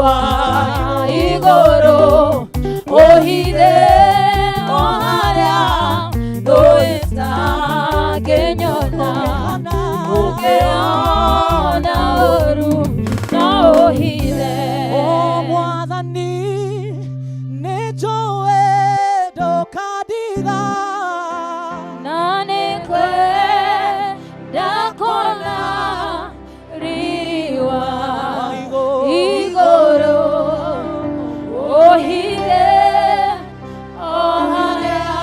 Wa igũrũ ũhithe o harĩa thũ ĩtangĩnyona. Ũngĩona ũru no ũhithe. O Mwathani, nĩ njũĩ ndũkandiga. Na nĩngwenda kuona riri wa igũrũ ũhithe o harĩa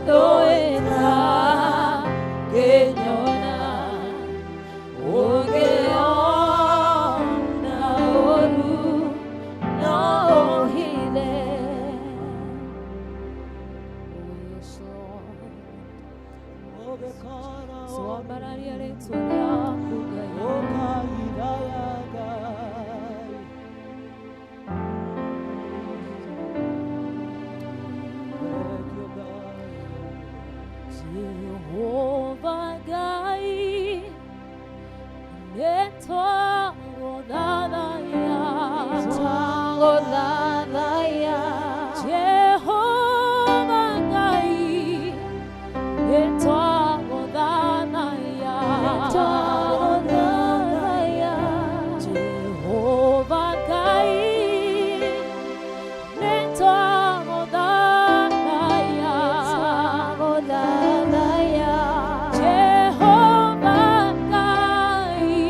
thũ ĩtangĩnyona. Ũngĩona ũru no ũhithe. Oh, yes, Lord. Twambararia rĩtwa rĩaku Ngai. Ũkairaya Ngai. Thank you, Ngai. Jehova Ngai, nĩtwagũthathaiya. Twagũthathaiya. Jehova Ngai, nĩtwagũthathaiya. Nĩtwagũthathaiya. Jehova Ngai, nĩtwagũthathaiya. Nĩtwagũthathaiya. Jehova Ngai,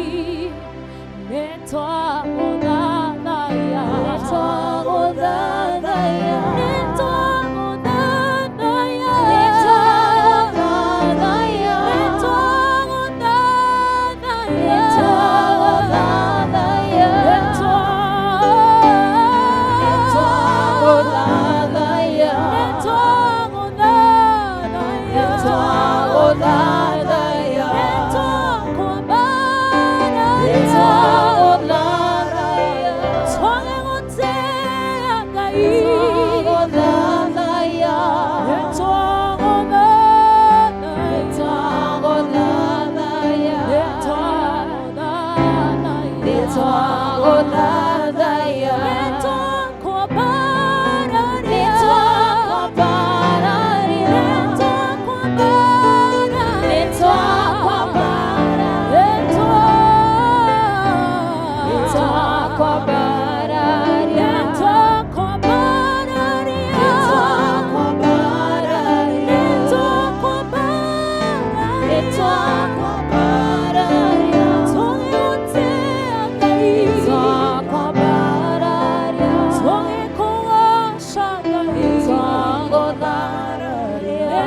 nĩtwagũthathaiya. Nĩtwagũthathaiya. Nĩtwagũthathaiya. Nĩtwagũthathaiya. Nĩtwagũthathaiya. Nĩtwagũthathaiya. Nĩtwagũthathaiya. Nĩtwagũthathaiya. Nĩtwagũthathaiya. Nĩtwagũthathaiya. Twagũtĩa Ngai. Nĩtwagũthathaiya. Nĩtwagũthathaiya. Nĩtwagũthathaiya. Nĩtwagũthathaiya. Nĩtwakwambararia. Nĩtwakwambararia. Nĩtwakwambararia. Nĩtwakwambararia. Nĩtwakwambararia. Nĩtwakwambararia. Nĩtwakwambararia. Nĩtwakwambararia. Tũgĩgũtĩa Ngai. Nĩtwakwambararia. Tũgĩkũgooca Ngai. Nĩtwagũthathaiya.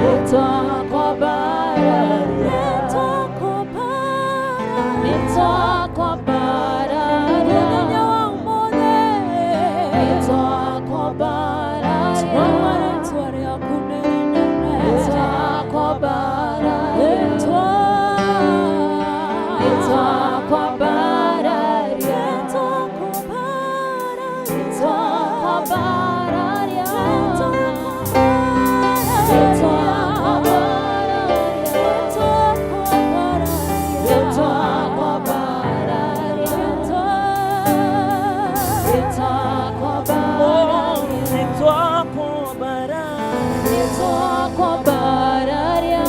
Nĩtwakwambararia. Nĩtwakwambararia. Mũthenya wa ũmũthĩ. Nĩtwakwambararia. Twaigua rĩtwa rĩaku nĩ rĩnene. Nĩtwakwambararia. Nĩtwakwambararia. Nĩtwakwambararia. Nĩtwakwambararia. Nĩtwakwambararia. Nĩtwakwambararia. Nĩtwakwambara. Nĩtwakwambararia. Twakwambara. Nĩtwakwambararia.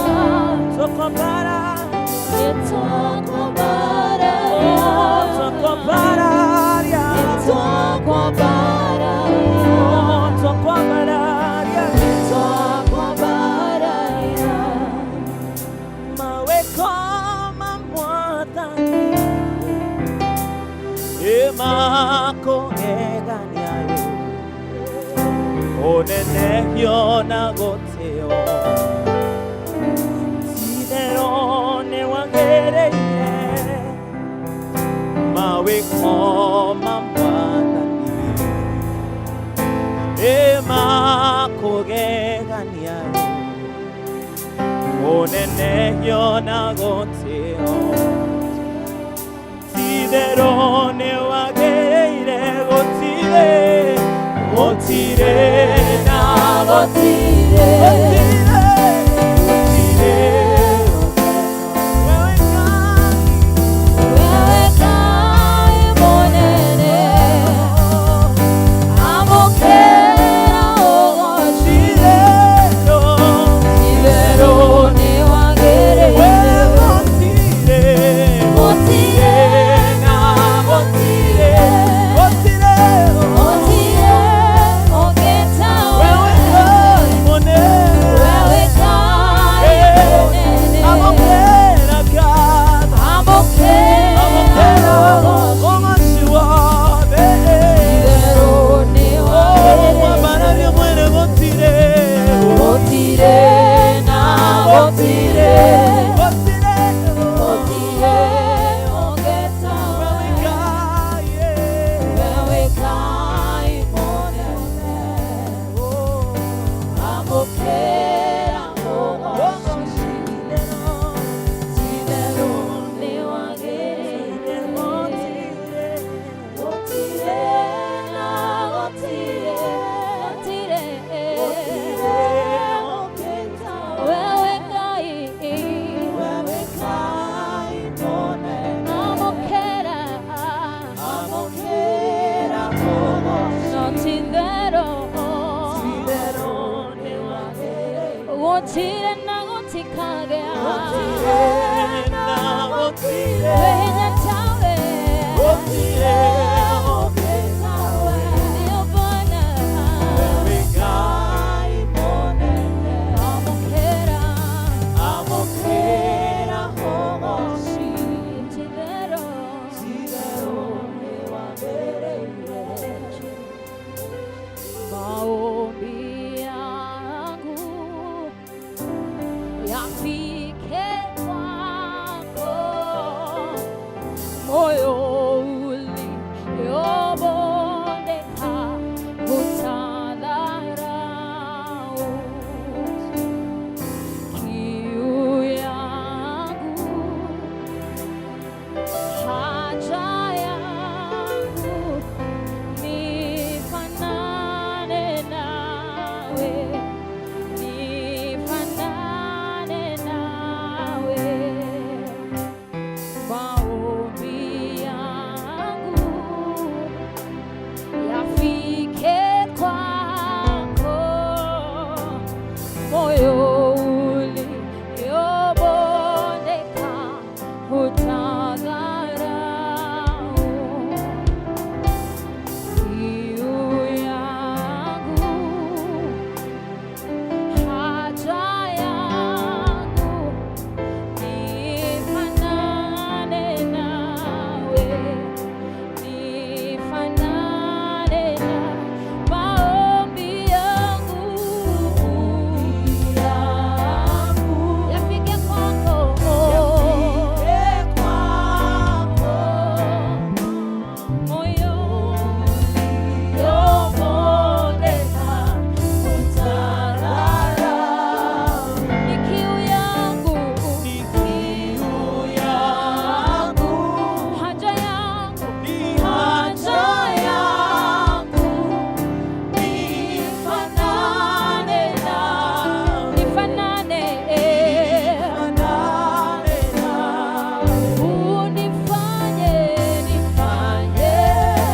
Twakwambararia. Nĩtwakwambararia. Twakwambararia. Nĩtwakwambararia. Mawĩko ma Mwathani ĩmakũgegania ũnenehio na gũtĩo ti-itherũ nĩwagĩrĩire mawĩko ma Mwathani ĩmakũgegania ũnenehio na gũtĩo ti-itherũ nĩwagĩrĩire gũtirĩ gũtirĩ na Gũtirĩ. Gũtirĩ gũtirĩ wewe Ngai. Wewe Gũtirĩ na gũtikagĩa Gũtirĩ na gũtirĩ. Wĩhinya tawe. Gũtirĩ ũngĩ tawe. Ndio Bwana. Wewe Ngai mũnene. Amũkĩra. Amũkĩra ũgooci. Ti-itherũ. Ti-itherũ nĩwagĩrĩire. Maombi yangu yafike kwako, moyo uliobondeka hutadharau. Kiu yangu, haja yangu nifanane nawe, nifanane nawe. Maombi yangu yafike kwako, moyo uliobondeka hutadharau. Kiu yangu, haja yangu, nifanane nawe, nifanane na maombi yangu, yafike kwako, Yafike kwako. Moyo uliobondeka Hutadharau. Ni kiu yangu, Ni kiu yangu. Haja yangu, Ni haja yangu. Nifanane nawe. Nifanane, Nifanane nawe. Unifanye, nifanye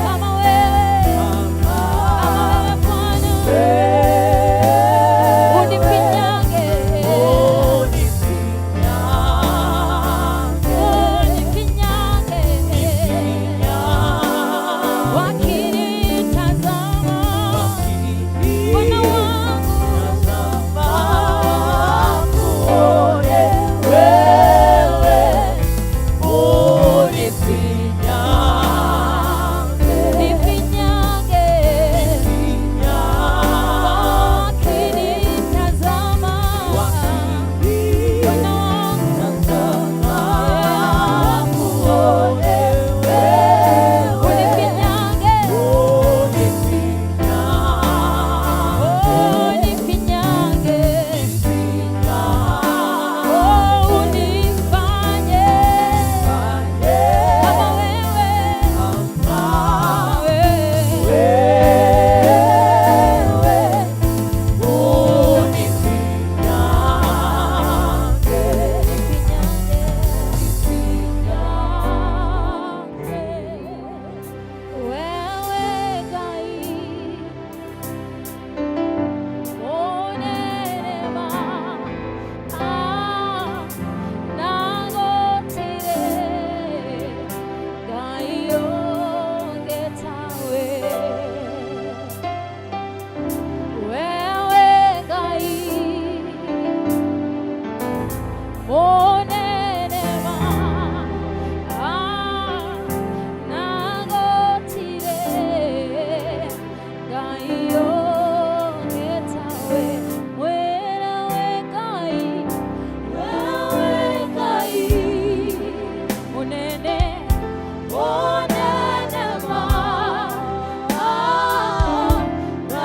kama wewe, kama wewe Bwana, unifinyange, Unifinyange. Unifinyange, wakinitazama, Bwana wangu, Wakuone wewe, unifinyange. Nifinyange, wakinitazama, Bwana wangu, Wakuone wewe, unifinyange, unifinyange. Unifinyange, oh, unifanye kama wewe, kama wewe. Wewe Ngai, onenema, nagotire, Ngai ongetawe. Wewe Ngai, onenema, nagotire, Ngai ongetawe. Wewe Ngai, wewe Ngai, munene, onenema,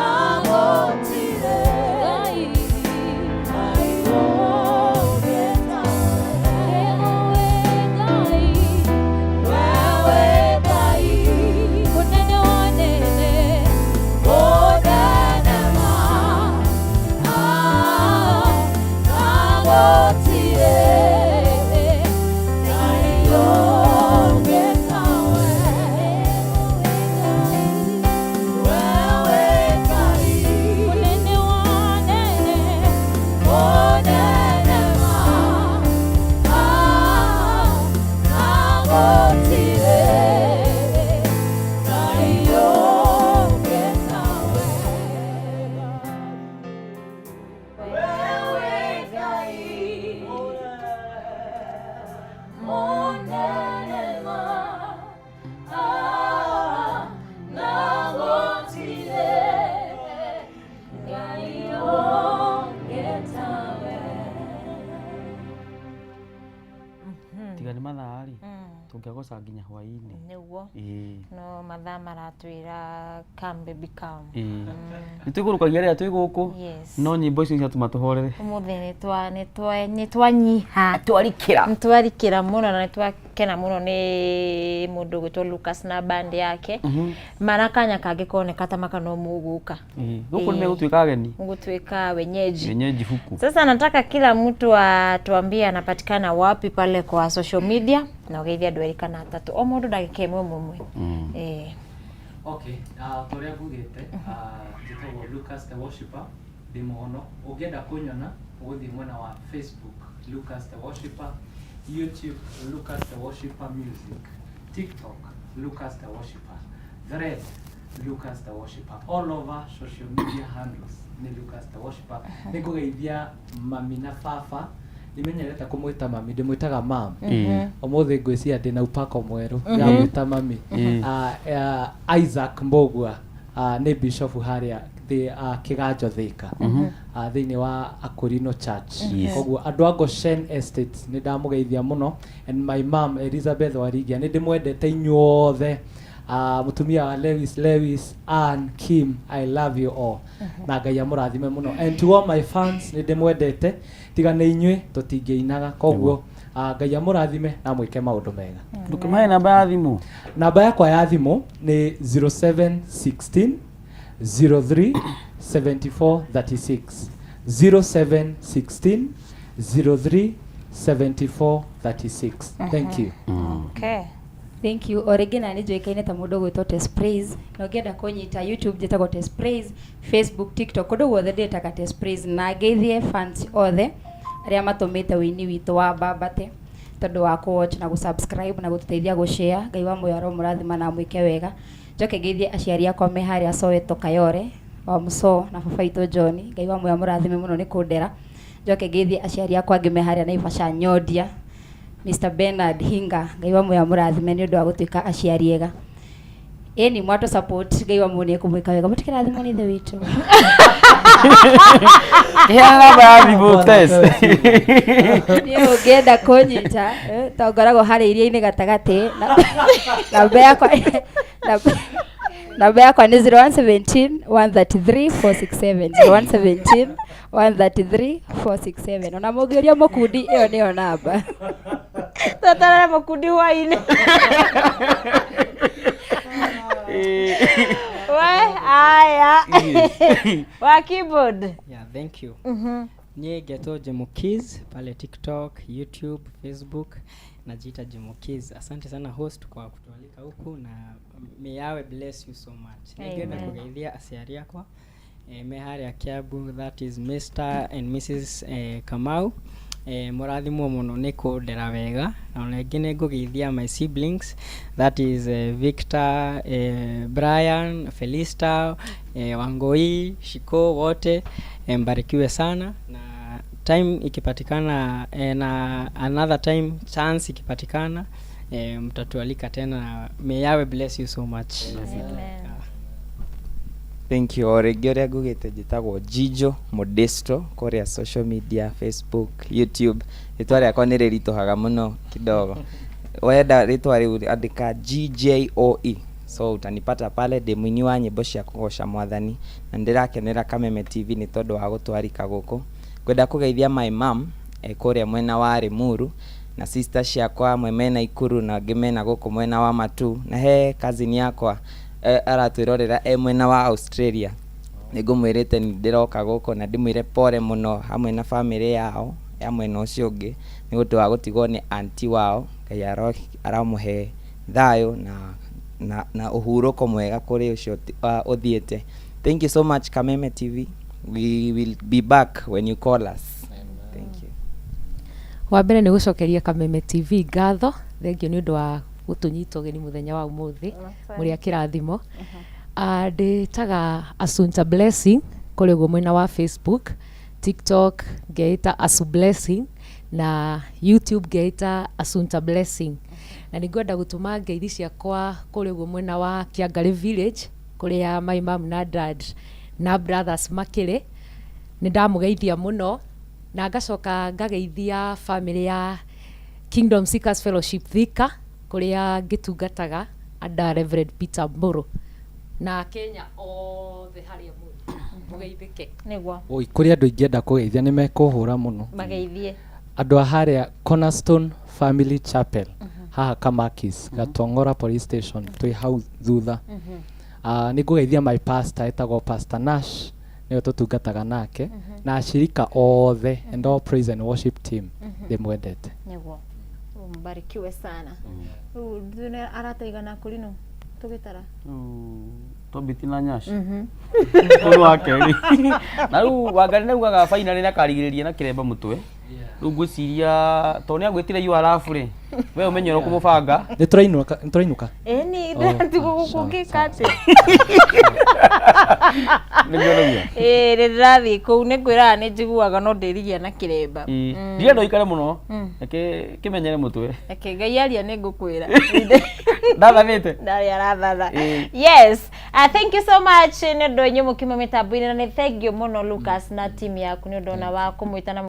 nagotire, Ngai, yeah. Gũtirĩ Ngai ũngĩ tawe. Wewe Ngai mũnene ma, ah, na gũtirĩ Ngai ũngĩ tawe. Tiga nĩ mathaa rĩ, tũngĩagoca nginya hwaĩ-inĩ. Nĩguo. Ĩĩ. No mathaa maratwĩra come baby come. Ĩĩ, nĩ tũikũrũkagia rĩrĩa twĩ gũkũ. Yes. No nyĩmbo icio ciatũma tũhorere. Ũmũthĩ nĩtwanyiha, twarikĩra, nĩtwarikĩra mũno na nĩtwakena mũno nĩ mũndũ ũgwĩtwo Lucas na band yake. Mara kanya kangĩ koneka ta maka no mũgũka. Ĩĩ, gũkũ nĩ megũtuĩka ageni. Mũgũtuĩka wenyeji. Wenyeji huku. Sasa nataka kila mtu atuambie anapatikana wapi pale kwa social media na ũgeithia andũ erĩ kana atatũ, o mũndũ ndagĩka ĩmwe ĩmwe ĩmwe. Ĩĩ. Okay, ta ũrĩa ngugĩte, njĩtagwo Lucas the Worshipper, ndĩ mũhono. Ũngĩenda kũnyona, ũgũthiĩ mwena wa Facebook, Lucas the Worshipper, YouTube, Lucas the Worshipper Music, TikTok, Lucas the Worshipper, Thread, Lucas the Worshipper, all over social media handles nĩ Lucas the Worshipper. Nĩ ngũgeithia mami na baba, ndimenyerete kũmwĩta mami, ndĩmwĩtaga mam. Ũmũthĩ ngwĩciria ndĩna upako mwerũ, ndĩramwĩta mami. Isaac Mbogua, nĩ bishop harĩa Kĩganjo Thika, thĩinĩ wa Akorino Church. Yes. Koguo andũ a Goshen Estates nĩ ndamũgeithia mũno, and my mom Elizabeth Warigia, nĩ ndĩmwendete inyuothe. Mũtumia wa Lewis, Lewis, Ann, Kim, I love you all. Na Ngai amũrathime mũno. And to all my fans, nĩ ndĩmwendete. Tiga nĩ inyuĩ tũtingĩinaga. Koguo Ngai amũrathime na mwĩke maũndũ mega. Ndũkĩmahe namba ya thimũ. Namba yakwa ya thimũ nĩ 0716 03 74 36, 0716 03 74 36. Thank you. Okay. Thank you. O rĩngĩ na nĩ njũĩkaine ta mũndũ ũgwĩtwo Tess Praise. Na ũngĩenda kũnyita YouTube njĩtagwo Tess Praise, Facebook, TikTok, kũndũ guothe ndĩtaga Tess Praise. Na ngeithie fans othe arĩa matũmĩte wĩini witũ wa mbambate tondũ wa kũ watch na gũ subscribe na gũtũteithia gũ share. Ngai wa muoyo aromũrathima na amwĩke wega. Njoke ngeithie aciari akwa me harĩa Soweto Kayore, wa Muso na baba witũ John. Ngai wa muoyo amũrathime mũno nĩ kũndera. Njoke ngeithie aciari akwa angĩ me harĩa Naivasha Nyondia, Mr. Bernard Hinga, Ngai wa muoyo amũrathime nĩ ũndũ wa gũtuĩka aciari ega. Ĩni mwatũ support, Ngai wa muoyo nĩ ekũmwĩka wega. Mũtikĩrathimwo nĩ Ithe witũ. Kĩheana namba ya thimũ, Tess. Niĩ ũngĩenda kũnyita, to ngoragwo harĩa iria-inĩ gatagatĩ. Namba yakwa namba yakwa nĩ 0117 133 467, 0117 133 467. Ona mũngĩũria mũkundi, ĩyo nĩyo namba. Tweterere mũkundi hwaĩ-inĩ. We aya wa keyboard. Yeah, thank you. Niĩ ngetwo Jemukiz pale TikTok, YouTube, Facebook najiita Jemukiz. Asante sana host kwa kutualika huku na may Yahweh bless you so much. Ningĩenda Amen. kũgeithia aciari akwa me harĩa Kiambu, that is Mr and Mrs Kamau. Mũrathimwo mũno nĩ kũndera wega. Na ona ĩngĩ nĩ ngũgeithia my siblings, that is Victor, Brian, Felista, Wangoi, Shiko, wote mbarikiwe sana, na time ikipatikana, na another time chance ikipatikana, mtatualika tena. May Yahweh bless you so much. Amen. Thank you. O rĩngĩ ũrĩa ngugĩte, njĩtagwo Jijo Modesto kũrĩa social media, Facebook, YouTube. Rĩtwa rĩakwa nĩ rĩritũhaga mũno kidogo. Wenda rĩtwa rĩu, andĩka GJOE, so utanipata pale. Ndĩ mũini wa nyĩmbo cia kũgoca Mwathani na nĩndĩrakenera Kameme TV nĩ tondũ wa gũtwarika gũkũ. Ngwenda kũgeithia my mom kũrĩa mwena wa Limuru, na sister ciakwa, amwe mena Ikuru na angĩ mena gũkũ mwena wa Matu, na he cousin yakwa aratwĩrorera e mwena wa Australia. Nĩ ngũmwĩrĩte nĩ ndĩroka gũkũ na ndĩmwĩre pole mũno hamwe na famĩlĩ yao ya mwena ũcio ũngĩ nĩ ũndũ wa gũtigwo nĩ aunty wao. Ngai aramũhe thayũ na ũhurũko mwega kũrĩ ũcio ũthiĩte. Thank you so much, Kameme TV. We will be back when you call us. Thank you. Wa mbere nĩ gũcokeria Kameme TV ngatho. Thengio nĩ ũndũ wa gũtũnyita ũgeni mũthenya wa ũmũthĩ, mũrĩ a kĩrathimo. Ndĩtaga Asunta Blessing kũrĩa ũguo mwena wa Facebook, TikTok ngeĩta Asu Blessing na YouTube ngeĩta Asunta Blessing. Na nĩngwenda gũtũma ngeithi ciakwa kũrĩa ũguo mwena wa Kĩangarĩ Village kũrĩa my mom na dad na brothers makĩrĩ. Nĩ ndamũgeithia mũno na ngacoka ngageithia family ya Kingdom Seekers Fellowship Thika kũrĩa ngĩtungataga under Reverend Peter Mburu na Kenya othe harĩa mũrĩ mũgeithĩke. Nĩguo. Oi, kũrĩ andũ ingĩenda kũgeithia nĩ mekũhũra mũno. Mageithie. Andũ a harĩa Cornerstone Family Chapel haha Kamakis, Gatong'ora Police Station, twĩ hau thutha. Nĩ ngũgeithia my pastor etagwo Pastor Nash, nĩwe tũtungataga nake, na ashirika othe and all praise and worship team ndĩmwendete. Nĩguo. Mbarikiwe sana. Rĩu arataigana kũrino tũgĩtara. Tobiti na Nyash ũyũ wa kerĩ na rĩu Wangari nĩ augaga finally nĩ akarigĩrĩria na kĩremba mũtwe. Rĩu ngwĩciria tondũ nĩ agwĩtire you arabu rĩ, we ũmenye ũrĩa ũkũmũbanga. Nĩ tũrainũka, nĩ tũrainũka. Ĩni Oh, ndĩratigwo sawa, gũkũ sawa, ngĩka atĩa? Nĩguo nĩguo. Ĩĩ nĩ ndĩrathiĩ kũu nĩ ngwĩraga nĩ njiguaga no ndĩrigia na kĩremba. Ndirenda ũikare mũno, reke kĩmenyere mũtwe. Reke Ngai aria nĩ ngũkwĩra. Ndathanĩte. Ndarĩ arathana. Ĩĩ. Yes. Thank you so much nĩ ũndũ wa inyuĩ mũkiuma mĩtambo-inĩ na nĩ thank you mũno Lucas na team yaku nĩ ũndũ ona wa kũmwĩta na